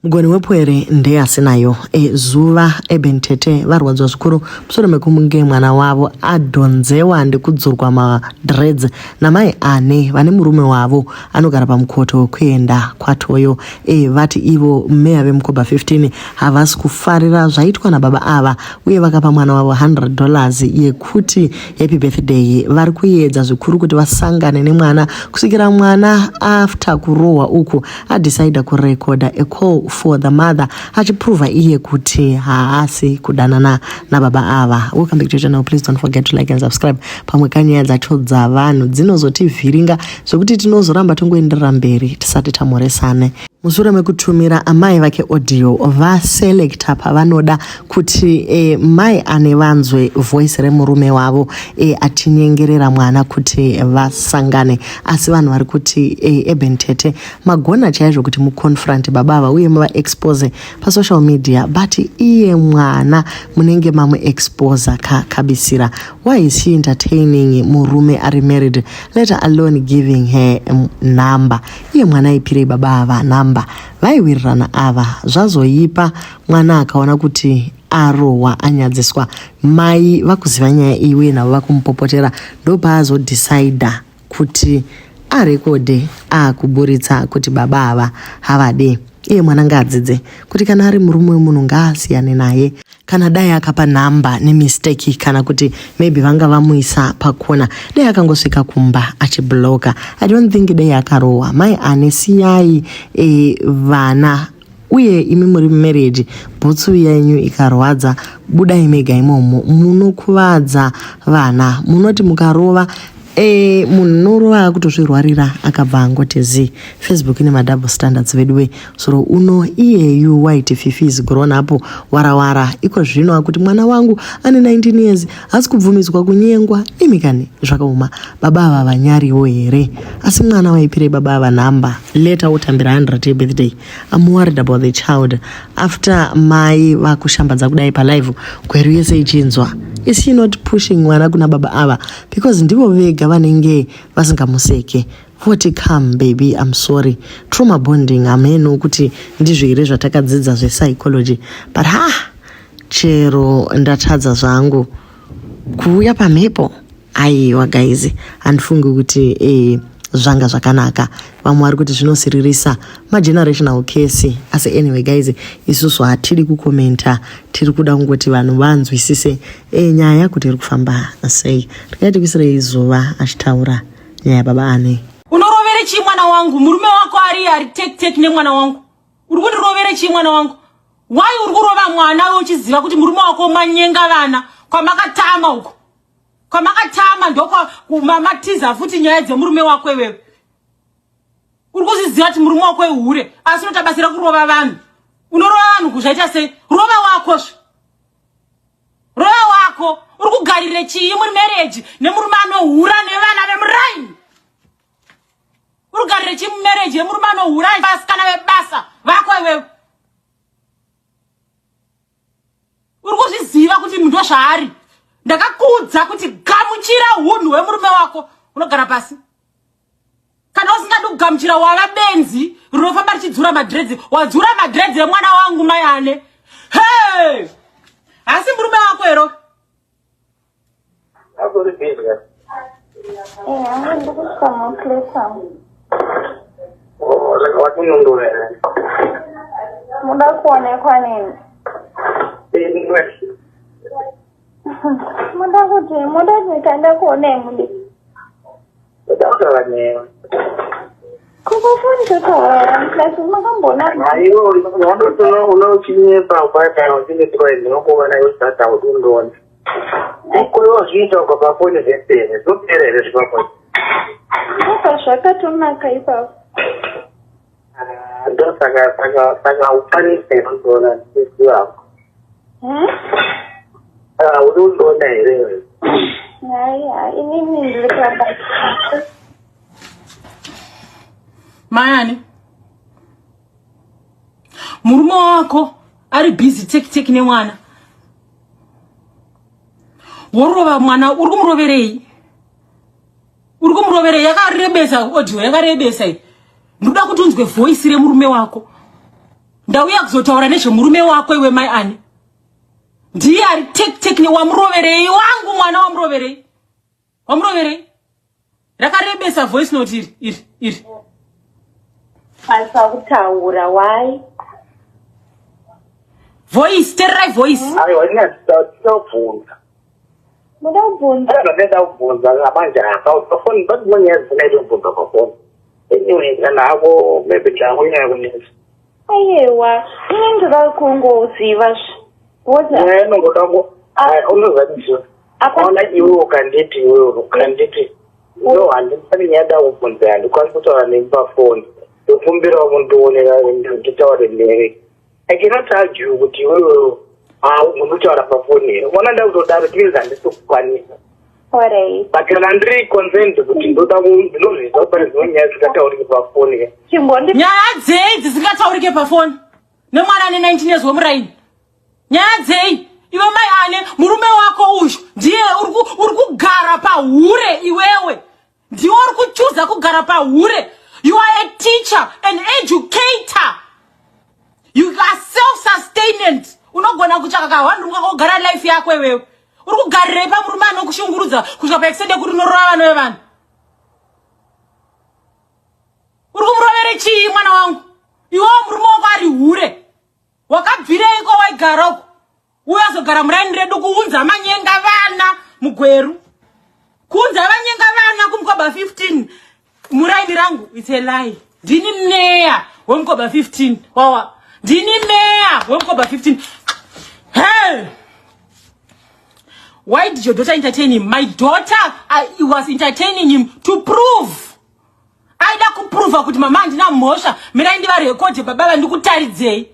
Mugoni wepwere ndeasinayo e, zuva Eben Tete varwadzwa zvikuru mushure mekunge mwana wavo adhonzewa ndekudzurwa madreads namai Ane vane murume wavo anogara pamukoto wekuenda kwaToyo. E, vati ivo meya veMukoba 15 havasi kufarira zvaitwa nababa ava uye vakapa mwana wavo 100 dollars yekuti happy birthday. Vari kuedza zvikuru kuti vasangane nemwana kusvikira mwana after kurohwa uku adecider kurekoda a call for the mother achiprova iye kuti haasi kudanana nababa ava. Welcome back to your channel. Please don't forget to like and subscribe. Pamwe kanyaya dzacho dzavanhu dzinozotivhiringa zvekuti tinozoramba tongoenderera mberi tisati tamhoresane. Mushure mekutumira amai vake audio vaselecta pavanoda kuti e, mai ane vanzwe voice remurume wavo e, achinyengerera mwana kuti vasangane. Asi vanhu vari kuti e, Eben Tete magona chaizvo kuti muconfront baba ava uye muvaexpose pasocial media, but iye mwana munenge mamuexposa kabisira. Why is she entertaining murume ari married, let alone giving her number? Iye mwana aipirei baba ava number? Vaiwirirana ava, zvazoipa mwana akaona kuti arohwa anyadziswa. Mai vakuziva nyaya iyi uye navo vakumupopotera, ndopaazodecida kuti arekode akuburitsa kuti baba ava havade. Iye mwana ngaadzidze kuti kana ari murume wemunhu ngaasiyane naye. Kana dai akapa nhamba nemistake kana kuti maybe vanga vamuisa pakona, dai akangosvika kumba achibloka, I don't think dai akarohwa. Mai Ane, siyai e, vana uye imi muri mumarriage, bhutsu yenyu ikarwadza budai mega imomo. Munokuvadza vana, munoti mukarova e, munhu unorova akutozvirwarira akabva angoti zi. Facebook ine madouble standards veduwe. Soro uno iyeyu waiti Fifi is grown up warawara, iko zvino akuti mwana wangu ane 19 years haasi kubvumidzwa kunyengwa. Imi kani, zvakaoma. Baba ava vanyariwo here? Asi mwana waipirei baba ava nhamba later wotambira 100 yebirthday? I'm worried about the child after mai vakushambadza kudai palive, Gweru yese ichinzwa. Is she not pushing mwana kuna baba ava because ndivo vega vanenge vasingamuseke, voti, "Come baby, I'm sorry"? Trauma bonding, hameno kuti ndizvo here zvatakadzidza zvepsychology, but ha, chero ndatadza zvangu kuuya pamhepo. Aiwa guys, handifungi kuti zvanga zvakanaka. Vamwe vari kuti zvinosiririsa, magenerational case. Asi anyway guys, isusu hatidi kukomenta, tiri kuda kungoti vanhu vanzwisise nyaya kuti iri kufamba sei. Regai kuisirei zuva achitaura nyaya baba Ane. Unorovere chii mwana wangu? Murume wako ari tek tek nemwana wangu, uri kundirovere chii mwana wangu? Wai uri kurova mwana uchiziva kuti murume wako manyenga vana kwamakatama uko? Kwamakatama ndokwamatiza futi nyaya dzemurume wako. Iwewe uri kuzviziva kuti murume wako ihure, asi unotabasira kurova vanhu. Unorova vanhu kuzvaita sei? Rova wakozve, rova wako. Uri kugarire chii muri marriage nemurume anohura nevana vemuraini? Uri kugarire chii mumarriage yemurume anohura vasikana vebasa vako? Iwewe uri kuzviziva kuti ndo zvaari. Ndakakudza kuti gamuchira unhu hwemurume wako, unogara pasi. Kana usingadi kugamuchira, wava benzi rinofamba richidzura madredzi. Wadzura madredzi emwana wangu, mai Ane. He, asi murume wako hero? Akuri busy. Eh, ndikusvika muplace. Oh, saka watinondora here? Muda kuonekwa nini? Eh, Muda kuti kanda kuonai mudi? Ndakutaura newe. Kukufoni totaura, plus makambona. Haiwo, wandoti unochinyepa paya uchinditi ndinokuona iwe sata udundiona. Ikoyo zviita uka pafoni zvepere, zvopera here zvepafoni? Apa zvakatonaka ipapo. Ah, ndosaka saka ukwanise kundiona ndiziva hako. Hmm? Ah, uri undiona here iwe? Hayi, hayi, inini ndiri kuramba. Mayani, murume wako ari busy tek tek nemwana, worova mwana. Uri kumuroverei? Uri kumuroverei? Yakarebesa audio, yakarebesa iyi. Ndoda kuti unzwe voice remurume wako. Ndauya kuzotaura nezvemurume wako iwe mai ani. Ndiye ari tek tek wamuroverei wangu mwana wamuroverei. Wamuroverei? Rakarebesa voice note iri iri iri. Kwanisa kutaura why? Voice, tererai voice. Aiwa, ndinobvunza. Muda kubvunza? Kana ndenda kubvunza manje pafoni but nyaya dzinaita kubvunza pafoni. Anyway, kana hako maybe ndakunyaya kunetsa. Ayewa, ini ndoda kungoziva zve. Nyaya inongoda ku unoziva ona iwe ukanditi iwe ukanditi no handipane nyaya da kubvunza handikwanisi kutaura nemi pafoni ndokumbirawo mundionera nditaure newe. I cannot argue kuti iwewe unotaura pafoni here unoona ndakutodaro it means handisi kukwanisa but kana ndiri concerned kuti ndoda ndinozviziva kuti pane dzimwe nyaya dzisingataurike pafoni ke nyaya dzei dzisingataurike pafoni nemwana ane 19 years wemuraini nyaya dzei iwe mai ane murume wako uyu ndiye uri kugara pahure iwewe ndiwe uri kuchuza kugara pahure you are a teacher an educator you are self sustainant unogona kutsvaka kahwandunga kogara life yako iwewe uri kugarirei pamurume anokushungurudza kusvika paextend yekuti unorova vana vevanhu uri kumurovere chii mwana wangu iwewo murume wako ari hure wakabvireiko waigara uko uyo azogara muraini redu kuunza manyenga vana mugweru kuunza vanyenga vana kumukoba 15 muraini rangu its a lie ndini meya wemukoba 15 wawa ndini meya wemukoba 15 hey why did your daughter entertain him my daughter I was entertaining him to prove aida kuprova kuti mama handina mhosva mirai ndivarekodhe baba vandikutaridzei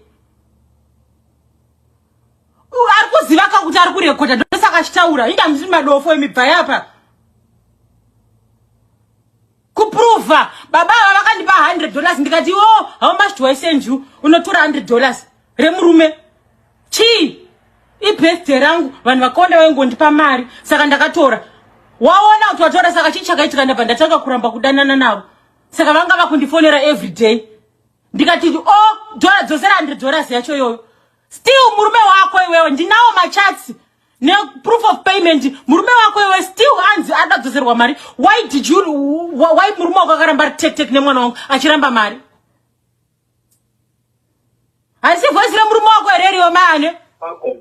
ari kuziva ka kuti ari kurekodha ndosaka achitaura inga ndiri madofo imi bvai apa kuprova baba ava vakandipa 100 dollars ndikati o oh, how much do i send you unotora 100 dollars remurume chii ibirthday rangu vanhu vakawanda vaingondipa mari saka ndakatora waona kuti watora saka chii chakaitika ndabva ndatanga kuramba kudanana navo saka vanga vakundifonera everyday ndikati o oh, dora dzosera 100 dollars yacho iyoyo still murume wako iwewe ndinawo machats neproof of payment murume wako iwe still anzi ada kudzoserwa mari why did you why murume wako akaramba ari tek tek nemwana wangu achiramba mari harisi voice remurume wako here riyo maane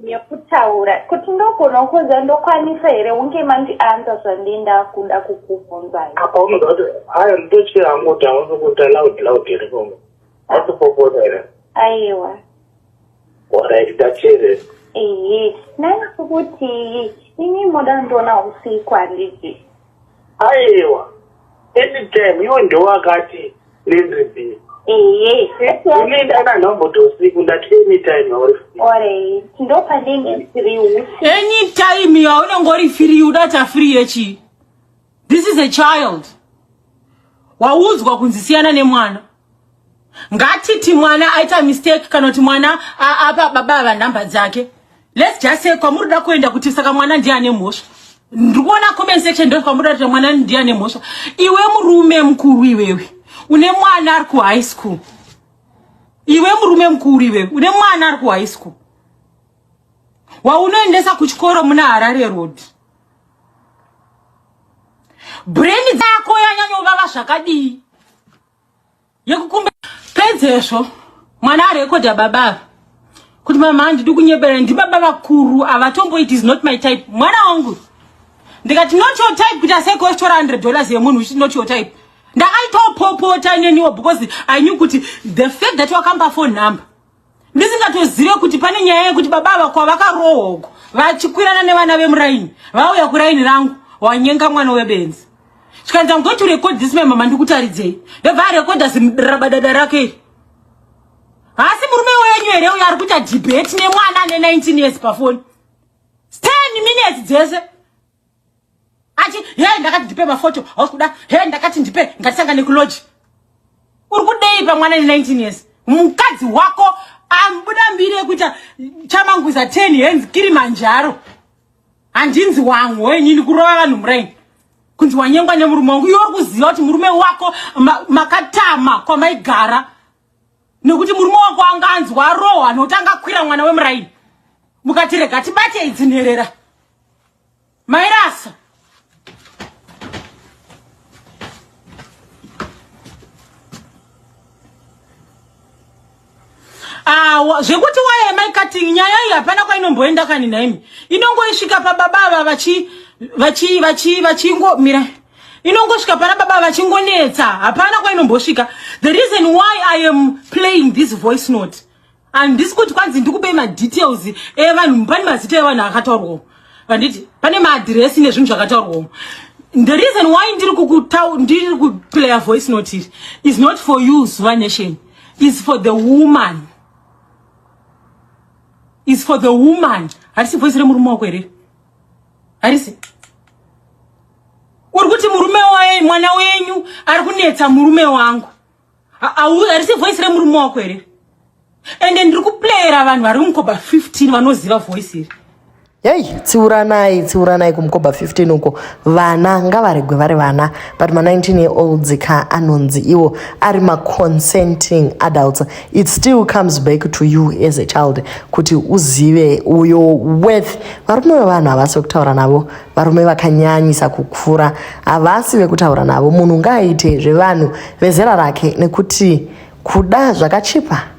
yekutaura kuti ndogona kuza ndokwanisa here unge mandianza zvandinda kuda kukubvunzai apa unoda kuti ayo ndotyira hangu kuti hausi kuita loud loud here kongo hausi popota here aiwa orit ndateerera ehe nani kuti ini moda ndoona usiku handiti Aiwa, anytime iwe ndiwe wakati ndiri busy. Ehe. Ini ndana nhamboti usiku ndati anytime uri free. Alright, ndopanenge free usiku. Anytime yaunenge uri free udata free yechii? This is a child. Waudzwa kunzi siyana nemwana. Ngatiti mwana aita mistake kana kuti mwana apa baba ava nhamba dzake. Let's just say kwamuri kuda kuenda kuti saka mwana ndiye ane mhosva. Ndiri kuona comment section ndo kwamuri kuda kuti mwana ndiye ane mhosva. Iwe murume mukuru iwewe une mwana ari kuhigh school. Iwe murume mukuru iwewe une mwana ari kuhigh school. Waunoendesa kuchikoro muna Harare Road. Brain dzako yanyanyovava zvakadii? Yekukumba pedzezvo mwana arekodha baba ava kuti mama handidi kunyebera ndibaba vakuru avatombo it is not my type mwana wangu ndikati not your type kuti aseko ochitora 100 dollars yemunhu which is not your type ndakaitopopota neniwo because i knew kuti the fact that wakamba phone number ndisingatozive kuti pane nyaya yekuti baba ava kwavakarohwa uko vachikwirana nevana vemuraini vauya kuraini rangu wanyenga mwana webenzi chikanzi I'm going to record this my mama ndikutaridzei ndobva arekodha zimrabadada rake iri haasi murume wenyu here uyo ari kuita debate nemwana ane 19 years pafoni 10 minutes dzese achi he ndakati ndipe mafoto hausi kuda he ndakati ndipe ngatisangane kuloji uri kudei pamwana ne 19 years mukadzi wako abuda mbiri yekuita chamangwiza 10 hands kirimanjaro handinzi wangu wenyini kurova vanhu muraini kunzi wanyengwa nemurume wangu iwe uri kuziva kuti murume wako makatama kwamaigara. Nekuti murume wako anga anzwa arohwa nokuti anga akwira mwana wemuraini. Mukati rega tibate idzi nherera. Mairasa. Ah, zvekuti why am I cutting nyaya iyi hapana kwainomboenda kani nhaimi inongoisvika pababa ava vachi vachi vachi vachingo mira inongosvika pana baba vachingonetsa hapana kwainombosvika the reason why i am playing this voice note handisi kuti kwanzi ndikupei madetails evanhu pane mazita evanhu akataurwawo vanditi pane maadhiresi nezvinhu zvakataurwawo the reason why ndiri kukutau ndiri kuplaya voice note iri is not for you zuva nation is for the woman is for the woman harisi voice remurume wako here harisi uri kuti murume waye mwana wenyu ari kunetsa murume wangu harisi voice remurume wako here ende ndiri kuplayera vanhu vari mukoba 15 vanoziva voice iri Yei, tsiuranai, tsiuranai kumukoba 15 uko. Vana ngavaregwe vari vana, but ma 19 year olds ka anonzi iwo ari ma consenting adults. It still comes back to you as a child kuti uzive uyo worth. Varume vevanhu havasi vekutaura navo, varume vakanyanyisa kukura havasi vekutaura navo. Munhu ngaaite zvevanhu vezera rake nekuti kuda zvakachipa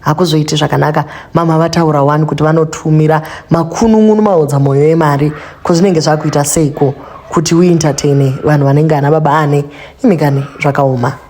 hakuzoiti zvakanaka mama vataura wani kuti vanotumira makunun'unu maodza mwoyo emari ko zvinenge zvakuita seiko kuti uentertaine vanhu vanenge ana baba ane imikani zvakaoma.